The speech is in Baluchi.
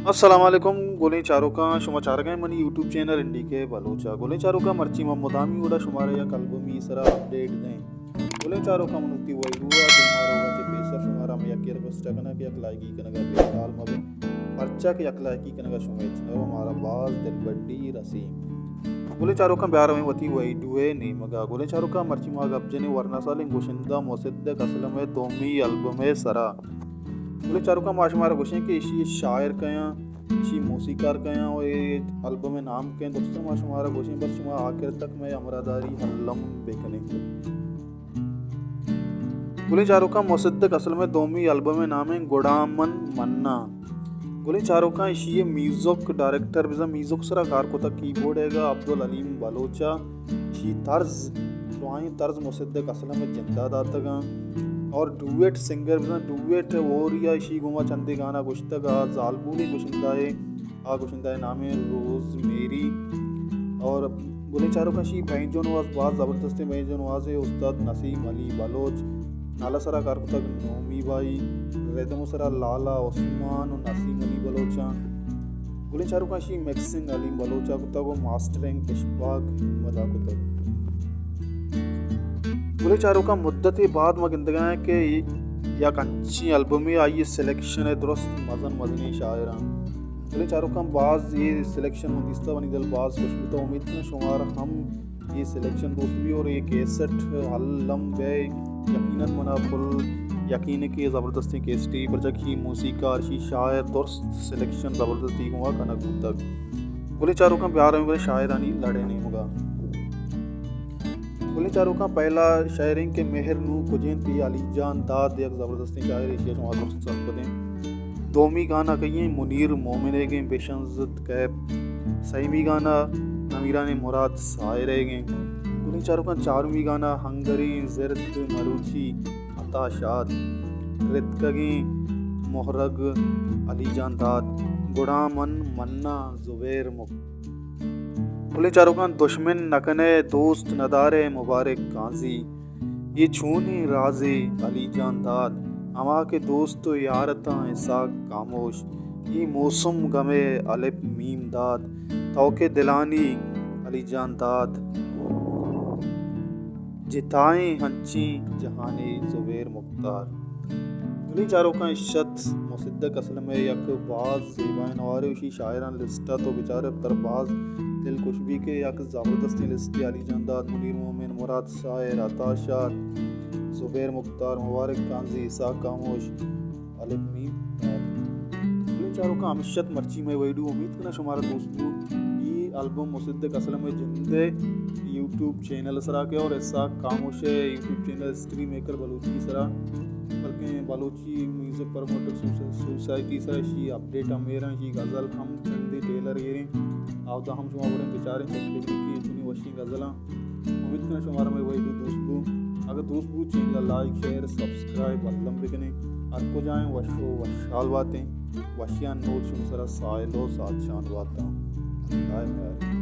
السلام علیکم گلیں چاروکاں، شما چارگ ءَ منی یوٹیوب چینل این ڈی کے بلوچ ءَ۔ گلیں چاروکاں، مرچی ما مدامی وڑ ءَ شمارا یک البمی سرا اپڈیٹ دیں۔ گلیں چاروکاں، من وتی ویڈیو ءَ دیما روگ ءَ چہ پیسر شمارا ہمے یکے ریکویسٹ کناں کہ یک لائکی کنگ ءَ بے ہیال مہ بے، پرچا کہ یک لائکی کنگ ءَ شما ہچ نہ رو، مارا باز دلبڈی رسی۔ گلیں چاروکاں، بیا رویں وتی ویڈیو ءِ نیمگ ءَ۔ گلیں چاروکاں، مرچی ما گپ جنیں ورنا سالیں گشندہ مصدق اسلم ءِ دومی البم ءِ سرا۔ گلیں چاروکاں، ما شمارا گوشیں کہ ایشی ءِ شاعر کئے اَں، ایشی ءِ موسیقار کئے اَں ءُ اے البم ءِ نام کئے اِنت، درستاں ما شمارا گوشیں، بس شما آخر تک مئے ہمراہداری الم بکنیں۔ گلیں چاروکاں، مصدق اسلم ءِ دومی البم ءِ نام اِنت گڑا من مناں۔ گلیں چاروکاں، ایشی ءِ میوزک ڈائریکٹر بزاں میوزک سرا کار کتگ کیبورڈ ءِ گا عبدالعلیم بلوچ ءَ۔ ایشی طرز، درائیں طرز مصدق اسلم ءِ جند ءَ داتگ اَں۔ اور ڈوئٹ سنگر بزاں ڈوئٹ، ہور ءَ ایشی گوما چندے گانا گوشتگ، آ زالبولیں گشندہ ءِ، آ گشندہ ءِ نام اِنت روز میری۔ اور گلیں چاروکاں، ایشی بینجو نواز باز زبردستیں بینجو نوازے، استاد نسیم علی بلوچ۔ نال ءِ سرا کار کتگ نومی بائی، ردم ءِ سرا لالا عثمان ءُ نسیم علی بلوچ اَں۔ گلیں چاروکاں، ایشی مکسنگ علیم بلوچ ءَ کتگ ءُ ماسٹرنگ اشفاق احمد ءَ کتگ۔ گلیں چاروکاں، مدتے بعد ما گندگ ءَ ایں کہ یک انچیں البمے، آئی ءِ سلیکشن ءَ درست مزن مزنیں شاعر اَں۔ گلیں چاروکاں، باز اے سلیکشن من دیستہ، منی دل باز خوش بوتہ۔ امید کناں شمارا ہم اے سلیکشن دوست بی اور اے کیسٹ الم بے، یقیناً منا پل یقین اِنت کہ اے زبردستیں کیسٹے، پرچا کہ موسیقار، شی شاعر، درست سلیکشن زبردستی گوما کنگ بوتگ۔ گلیں چاروکاں، بیا رویں گلیں شاعرانی لڑ ءِ نیمگ ءَ۔ گلیں چاروکاں، پہلا شاعر اِنت کہ مہر نوں کج اِنت، اے علی جان داد یک زبردستیں شاعرے، ایشی ءَ شما درست سرپد ایں۔ دومی گانا کئی اِنت؟ منیر مومن ءِ گیں بشنزت کیپ۔ سیمی گانا نمیرانیں مراد ساحر ءِ گیں۔ گلیں چاروکاں، چارمی گانا ہنگریں زرد مروچی عطا شاد، رتکگیں مہرگ علی جان داد، گڑا من مناں زبیر مک۔ گلیں چاروکاں، دشمن نہ کنئے دوست ندارئے مبارک قاضی، اے چونیں رازے علی جان داد، ہما کہ دوست ءُ یار اتاں اسحاق خاموش، اے موسم گم ءِ الف میم داد، تو کہ دلانی علی جان داد، جتائیں ہنچیں جہانے زبیر مختار۔ گلیں چاروکاں، اشت مصدق اسلم ءِ یک باز زیبائیں نوارے، اشی شاعران لسٹ ءَ تو بچارے تر باز دل خوش بی کہ یک زبردستیں لسٹے، علی جان داد، منیر مومن، مراد ساحر، عطا شاد، زبیر مختار، مبارک قاضی، اسحاق خاموش، الف میم۔ گلیں چاروکاں، ہمیشت مرچی مئے ویڈیو، امید کناں شمارا دوست بو۔ اے البم مصدق اسلم ءِ جند ءِ یوٹیوب چینل سرا کہ اور اسحاق خاموش ءِ YouTube channel history maker Balochi سرا، بلکیں Balochi music promoter Susa-, society سرا اشی اپڈیٹ ہم ایراں، اشی غزل ہم چندے ٹیلر ایریں، آودا ہم شما بریں بچاریں، چیک بکنیں کہ چنی وشیں غزلاں۔ امید کناں شمارا مئے ویڈیو دوست بو۔ اگر دوست بو، چینل ءَ لائک، شیئر، سبسکرائب الم بکنیں۔ ہر کجائیں وش ءُ وشحال باتیں۔ وشیاں نود شمئے سرا ساہیل ءُ ساچان باتاں۔ اللہ ءِ میار۔